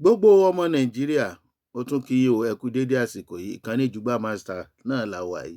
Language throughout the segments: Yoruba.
Gbogbo ọmọ Nàìjíríà, ó tún kí yín o, ẹ kú dédé àsìkò yìí. Ìkànnì Jùgbà Master náà la wà yìí.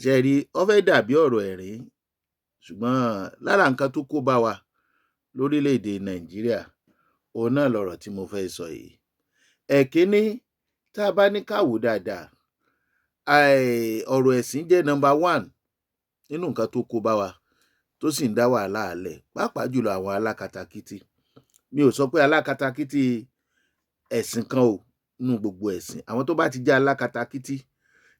Ṣé ẹ rí, ó fẹ́ dàbí ọ̀rọ̀ ẹ̀rín, ṣùgbọ́n lára nǹkan tó kó bá wa lórílẹ̀-èdè Nàìjíríà, òun náà lọ̀rọ̀ tí mo fẹ́ sọ yìí. Ẹ̀kíní, tá a bá ní ká wò dáadáa, ọ̀rọ̀ ẹ̀sìn jẹ́ number one nínú nǹkan tó kó bá wa tó sì ń dá wàhálà lẹ̀, pàápàá jùlọ àwọn alákatakítí. Mi ò sọ pé alákatakítí ẹ̀sìn kan o, nínú gbogbo ẹ̀sìn. Àwọn tó bá ti jẹ́ alákatakítí,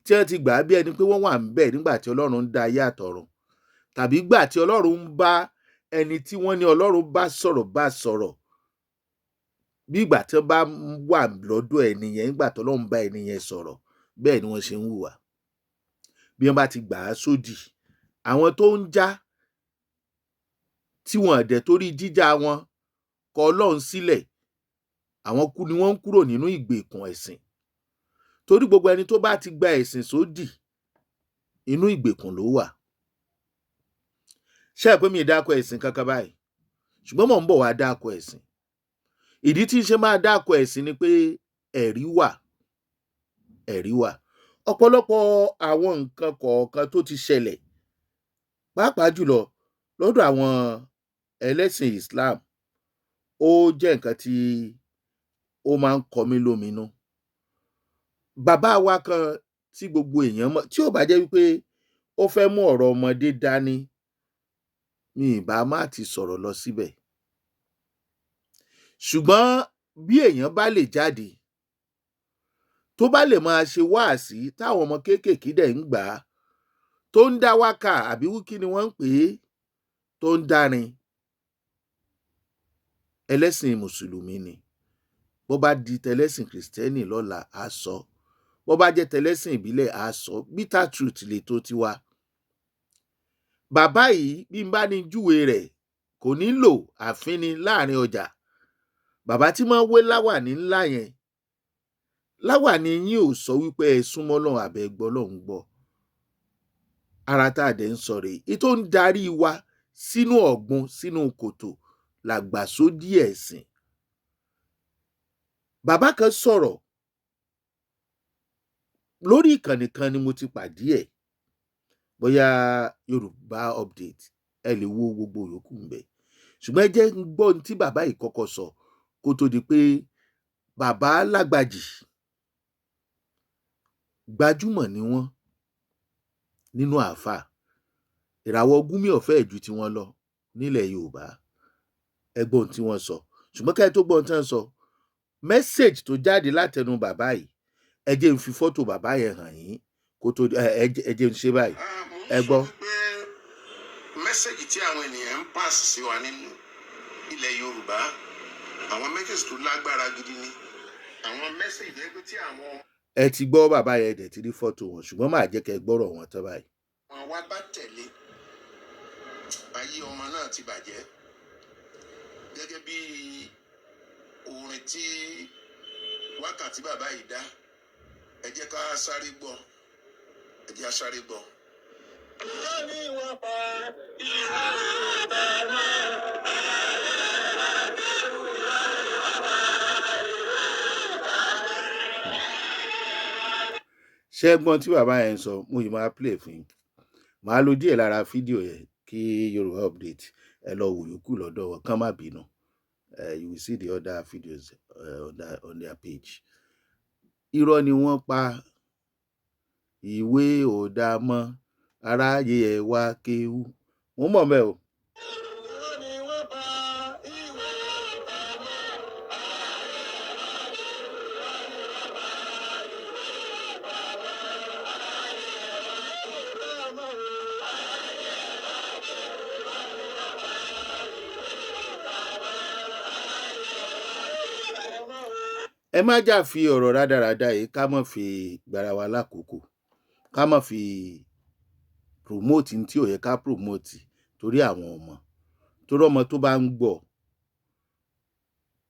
tí wọ́n ti gbà á bí ẹni pé wọ́n wà ńbẹ̀ nígbà tí Ọlọ́run ń dá ayé àtọ̀run, tàbí gbà tí Ọlọ́run ń bá ẹni tí wọ́n ní Ọlọ́run bá sọ̀rọ̀ bá sọ̀rọ̀, bí ìgbà tí wọ́n bá wà lọ́dọ̀ ẹni yẹn nígbà tí Ọlọ́run bá ẹni yẹn sọ̀rọ̀, bẹ́ẹ̀ ni wọ́n ṣe ń hùwà. Bí wọ́n bá ti gbà á sódì, àwọn tó ń já tí wọn dẹ̀ torí jíjá wọn kọ Ọlọ́run sílẹ̀, àwọn kú ni wọ́n ń kúrò nínú ìgbèkùn ẹ̀sìn. Torí gbogbo ẹni tó bá ti gba ẹ̀sìn sódì, inú ìgbèkùn ló wà. Ṣé ẹ pé mi ì dákọ ẹ̀sìn kankan báyìí? Ṣùgbọ́n mò ń bọ̀ wá dákọ ẹ̀sìn. Ìdí tí ń ṣe máa dákọ ẹ̀sìn ni pé ẹ̀rí wà. Ẹ̀rí wà. Ọ̀pọ̀lọpọ̀ àwọn nǹkan kọ̀ọ̀kan tó ti ṣẹlẹ̀, pàápàá jùlọ lọ́dọ̀ àwọn ẹlẹ́sìn Islam, ó jẹ́ nǹkan tí ó máa ń kọ mí lóminú. Bàbá wa kan tí gbogbo èèyàn mọ̀, tí ò bá jẹ́ wípé ó fẹ́ mú ọ̀rọ̀ ọmọdé dání, mi ì bá má ti sọ̀rọ̀ lọ síbẹ̀. Ṣùgbọ́n bí èèyàn bá lè jáde, tó bá lè máa ṣe wáàsí táwọn ọmọ kéékèèké dẹ̀ ń gbà á, tó ń dá wákà àbí kí ni wọ́n ń pè é, tó ń dárin, ẹlẹ́sìn Mùsùlùmí ni. Bó bá di tẹlẹ́sìn Kìrìsìtẹ́nì lọ́la, á sọ. Bó bá jẹ́ tẹlẹ́sìn ìbílẹ̀, á sọ. Bitter truth lètò tiwa. Bàbá yìí, bí n bá ní júwe rẹ̀, kò nílò àfínni láàrin ọjà. Bàbá tí máa ń wé láwàní ńlá yẹn, láwàní yín ò sọ wípé ẹ súnmọ́ Ọlọ́run àbí ẹ gbọ́ Ọlọ́run gbọ́. Ara tá a dẹ̀ ń sọ rèé. Èyí tó ń darí wa sínú ọ̀gbun, sínú kòtò làgbàsódì ẹ̀sìn. Bàbá kan sọ̀rọ̀ lórí ìkànnì kan ni mo ti pàdé ẹ̀, bóyá Yorùbá Update, ẹ lè wo gbogbo yòókù ńbẹ̀. Ṣùgbọ́n ẹ jẹ́ ń gbọ́ ohun tí bàbá yìí kọ́kọ́ sọ kó tó di pé bàbá Lágbàjì, gbajúmọ̀ ni wọ́n nínú àáfàá. Ìràwọ̀ Gúnmi ọ̀fẹ́ ju tiwọn lọ nílẹ̀ Yorùbá. Ẹ gbọ́ ohun tí wọ́n sọ. Ṣùgbọ́n kẹ́ ẹ tó gbọ́ ohun tí wọ́n sọ, message tó jáde látẹnu bàbá yìí, ẹ jẹ́ n fi fọ́tò bàbá yẹn hàn yín kó tó ẹ jẹ́ n ṣe báyìí. Mo ń Ẹ sọ gbọ́. wípé message tí àwọn ènìyàn ń pass sí wa nínú ilẹ̀ Yorùbá, àwọn message tó lágbára gidi ni. Àwọn message tó yẹ pé tí àwọn Ẹ ti gbọ́ bàbá yẹn, dẹ̀ ti rí fọ́tò wọn, ṣùgbọ́n màá jẹ́ kẹ́ ẹ gbọ́rọ̀ wọn tán báyìí. ọmọ wa bá tẹ̀lé, ayé ọmọ náà ti bàjẹ́. Gẹ́gẹ́ bí orin tí wákàtí bàbá yìí dá, ẹ jẹ́ ká sáré gbọ́, ẹ jẹ́ á sáré gbọ́. Irọ́ ni wọ́n pa, irọ́ ni wọ́n pa. Ṣé ẹ gbọ́n tí bàbá yẹn ń sọ? Mo yìí máa play fún yín. Màá lo díẹ̀ lára fídíò yẹn kí Yorùbá Update ẹ lọ wò yòókù lọ́dọ̀ wọn, kán má bínú. You will see the other videos on their page. Irọ́ ni wọ́n pa, ìwé ò dáa mọ́, aráyé ẹ wá kéwú. Mo ń bọ̀ ńbẹ̀ o. Irọ́ ni wọ́n pa, ìwé ò dáa mọ́. Ẹ má jà fi ọ̀rọ̀ rádaràda yìí, ká má fi gbára wa lákòókò, ká má fi promote ní tí ò yẹ ká promote torí àwọn ọmọ. Torí ọmọ tó bá ń gbọ́,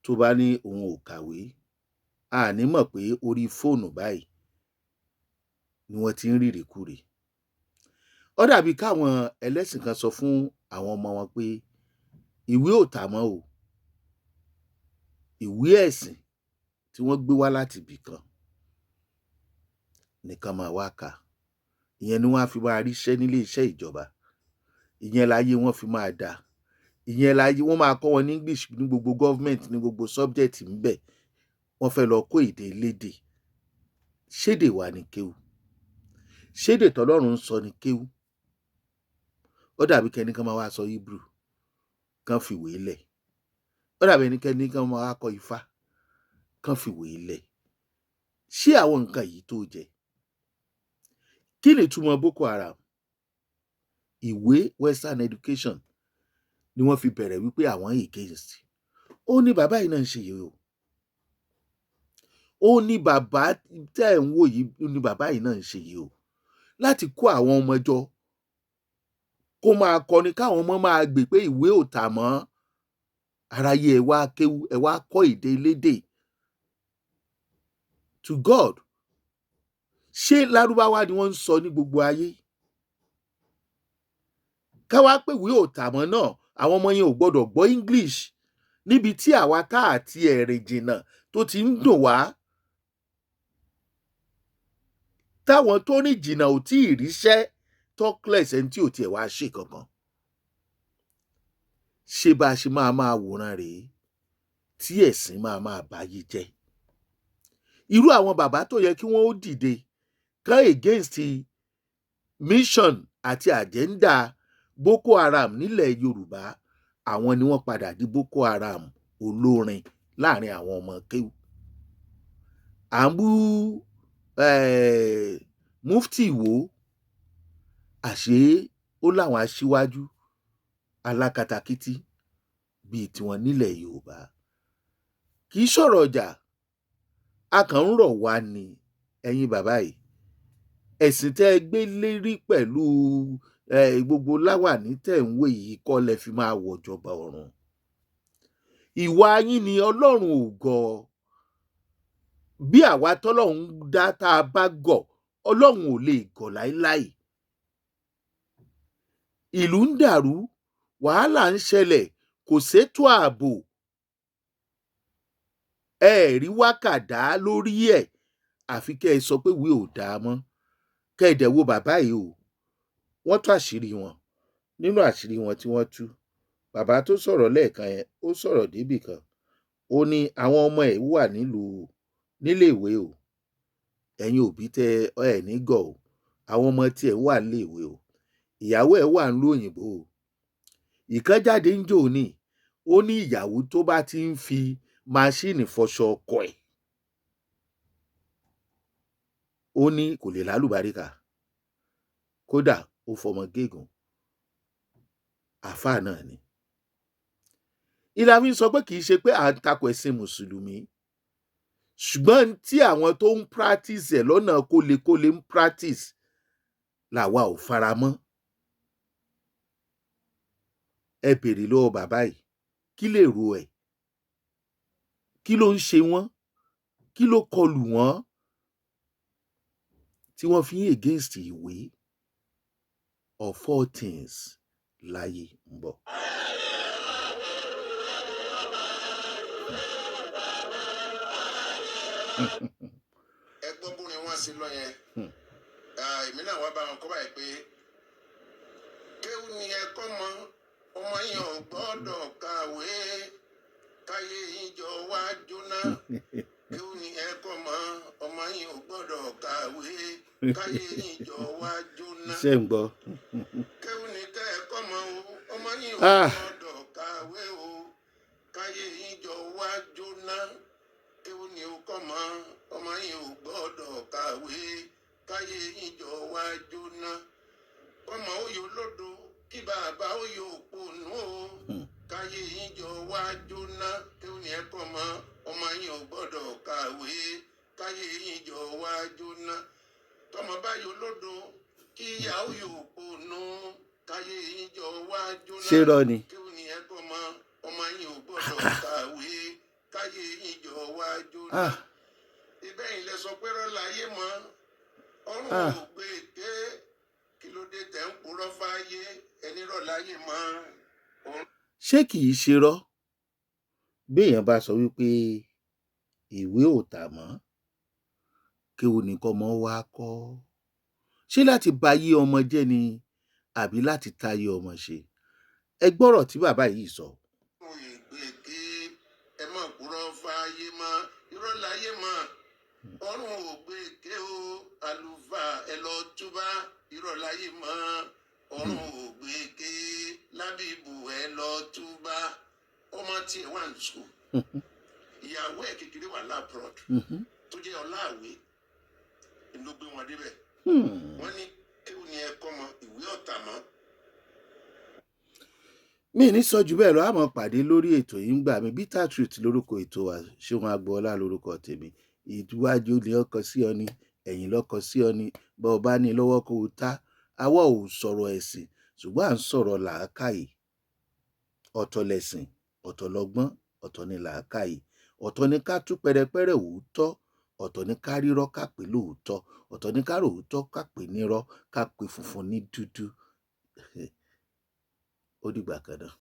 tó bá ní òun ò kàwé, a ní mọ̀ pé orí fóònù báyìí ni wọ́n ti ń rìrìkurì. Ó dàbí káwọn ẹlẹ́sìn kan sọ fún àwọn ọmọ wọn pé ìwé ò tà mọ́ o, ìwé ẹ̀sìn tí wọ́n gbé wá láti ibì kan nìkan máa wá kà. Ìyẹn ni wọ́n á fi máa ríṣẹ́ nílé iṣẹ́ ìjọba, ìyẹn láyé wọ́n fi máa dà, ìyẹn láyé wọ́n máa kọ́ wọn ní English ní gbogbo government, ní gbogbo subject ńbẹ̀. Wọ́n fẹ́ lọ kó èdè elédè. Ṣédè wa ní kéwú? Ṣédè tọ́lọ́run ń sọ ní kéwú? Ó dàbí kẹ́ni kan máa wá sọ Hebrew kán fìwé lẹ̀. Ó dàbí ẹnikẹ́ni kan máa wá kọ́ Ifá kán fìwé lẹ̀. Ṣé àwọn nǹkan yìí tó jẹ? Kí ni ìtumọ̀ Boko Haram? Ìwé Western education ni wọ́n fi bẹ̀rẹ̀ wípé àwọn against. Ó ní bàbá yìí náà ń ṣe yìí o. Ó ní bàbá tẹ́ ẹ̀ ń wò yìí ní bàbá yìí náà ń ṣe yìí o, láti kó àwọn ọmọ jọ kó máa kọrin káwọn ọmọ máa gbè pé ìwé ò tà mọ́ aráyé, ẹ wá kéwú, ẹ wá kọ́ èdè elédè. To God, ṣé Lárúbáwá ni wọ́n ń sọ ní gbogbo ayé? Káwá pé ìwé ò tà mọ́ náà, àwọn ọmọ yẹn ò gbọ́dọ̀ gbọ́ English níbi tí àwa tá àti ẹ̀rìn jìnnà tó ti ń dùn wá, táwọn tó rìn jìnnà ò tí ì ríṣẹ́, talkless ẹni tí ò tiẹ̀ wá ṣe kankan. Ṣé bá a ṣe máa máa wòran rèé tí ẹ̀sìn máa máa báyé jẹ́? Irú àwọn bàbá tó yẹ kí wọ́n ó dìde kán against mission àti agenda Boko Haram nílẹ̀ Yorùbá, àwọn ni wọ́n padà di Boko Haram olórin láàrin àwọn ọmọ kéwú. À ń bú Mufti Ìwó, àṣé ó láwọn aṣíwájú alákatakítí bíi tiwọn nílẹ̀ Yorùbá. Kì í sọ̀rọ̀ ọjà, a kàn ń rọ̀ wá ní. Ẹ̀yin bàbá yìí, ẹ̀sìn tẹ́ ẹ gbé lérí pẹ̀lú gbogbo láwàní tẹ̀ ń wé yìí kọ́ lẹ fi máa wọ̀jọba ọ̀run. Ìwà yín ni Ọlọ́run ò gọ̀. Bí àwa tọ́lọ́run dá tá a bá gọ̀, Ọlọ́run ò lè gọ̀ láéláé. Ìlú ń dàrú, wàhálà ń ṣẹlẹ̀, kò sétò ààbò, ẹ rí wákàdá lórí ẹ̀, àfi kẹ́ ẹ sọ pé ìwé ò dáa mọ́. Kẹ́ ẹ dẹ̀ wo bàbá yìí o, wọ́n tú àṣírí wọn. Nínú àṣírí wọn tí wọ́n tú, bàbá tó sọ̀rọ̀ lẹ́ẹ̀kan yẹn, ó sọ̀rọ̀ débì kan, ó ní àwọn ọmọ ẹ̀ wà nílùú níléèwé o. Ẹ̀yin òbí tẹ ẹ ní gọ̀ o, àwọn ọmọ tiẹ̀ wà níléèwé o, ìyàwó ẹ̀ wà nílùú òyìnbó o. Ìkan jáde ń jò ní, ó ní ìyàwó tó bá ti ń fi máṣíìnì fọṣọ ọkọ ẹ̀, ó ní kò lè lálùbáríkà, kódà ó fọmọ gégùn. Àáfàá náà ni. Ìlà fi ń sọ pé kì í ṣe pé à ń takò ẹ̀sìn mùsùlùmí, ṣùgbọ́n tí àwọn tó ń practice ẹ̀ lọ́nà kólekóle ń practice làwa ò fara mọ́. Ẹ béèrè lọ́wọ́ bàbá yìí, kí lèrò ẹ̀? Kí ló ń ṣe wọ́n? Kí ló kọlù wọ́n tí wọ́n fi ń against ìwé of all things láyé ń bọ̀? Ẹ gbọ́ bórin wọn sí lọ yẹn. Èmi náà wá bá wọn kọ́ báyìí pé kéwú ni ẹ kọ́ mọ, ọmọ yẹn ò gbọ́dọ̀ kàwé káyé yín jọ wá jóná. Kéwú ni ẹ kọ́ mọ, ọmọ yẹn ò gbọ́dọ̀ kàwé káyé yín jọ wá jóná. Ṣé ń gbọ́? Kéwú ni kẹ́ ẹ kọ́ mọ o, ọmọ yẹn ò gbọ́dọ̀ kàwé o káyé yín jọ wá jóná. Kéwú ni ó kọ́ mọ, ọmọ yẹn ò gbọ́dọ̀ kàwé káyé yín jọ wá jóná. Kọ́mọ ó yọ lódo kí bàbá ó yọ òpònú o káyé yín jọ wá jóná. Kéwú ni ẹ kọ́ mọ, ọmọ yín ò gbọ́dọ̀ kàwé káyé yín jọ wá jóná. Tọmọ bá yọ lódo kí ìyá ó yọ òpònú káyé yín jọ wá jóná. Ṣé rọ ni? Kéwú ni ẹ kọ́ mọ, ọmọ yín ò gbọ́dọ̀ kàwé káyé yín jọ wá jóná. Ibẹ̀ yìí lẹ sọ pé rọ́lá ayé mọ́, ọrùn ò gbé ké, kí ló dé tẹ̀ ń purọ́ fáyé ẹni rọ́lá ayé mọ́? Ṣé kìí ṣe rọ́? Béèyàn bá sọ wípé Ìwé ò tà mọ́, kéwú ni kọ́mọ wá kọ́. Ṣé láti bayé ọmọ jẹ́ ni àbí láti táyé ọmọ ṣe? Ẹ gbọ́rọ̀ tí bàbá yìí sọ. Ìgbèké ẹ mọ̀ kúrọ́ fáyé mọ́, irọ́ láyé mọ́, ọ̀run ò gbèké o, àlùfáà ẹ lọ túbá, irọ́ láyé mọ́, ọ̀run ò gbèké, lábìbù ẹ lọ túbá. Ọmọ tiẹ̀ wà ní school, ìyàwó ẹ̀ kékeré wà l'abroad tó jẹ́ ọláàwé ló gbé wọn débẹ̀. Wọ́n ní kéwù ni ẹ kọ́ mọ, ìwé ọ̀tà mọ́. Mi ní sọ jù bẹ́ẹ̀ lọ, àmọ́ pàdé lórí ètò yìí ń gbà mí. Bitter Truth lórúkọ ètò wa, Ṣéun Agboola lórúkọ tèmi. Ìwájú ni ọkọ sí ọ ni, ẹ̀yìn lọ́kọ sí ọ ni, bọ́ ọ bá ní lọ́wọ́ kó o ta. Àwa ò sọ̀rọ̀ ẹ̀sìn, ṣùgbọ́n à ń sọ̀rọ̀ làákàyè. Ọ̀tọ̀ lẹ̀sìn, ọ̀tọ̀ lọ́gbọ́n, ọ̀tọ̀ ni làákàyè. Ọ̀tọ̀ ni ká tú pẹrẹpẹrẹ òótọ́, ọ̀tọ̀ ni ká rírọ́ ká pè lóòótọ́, ọ̀tọ̀ ni ká ròótọ́ ká pè nírọ́, ká pè funfun ní dúdú. Ó dìgbà kan náà.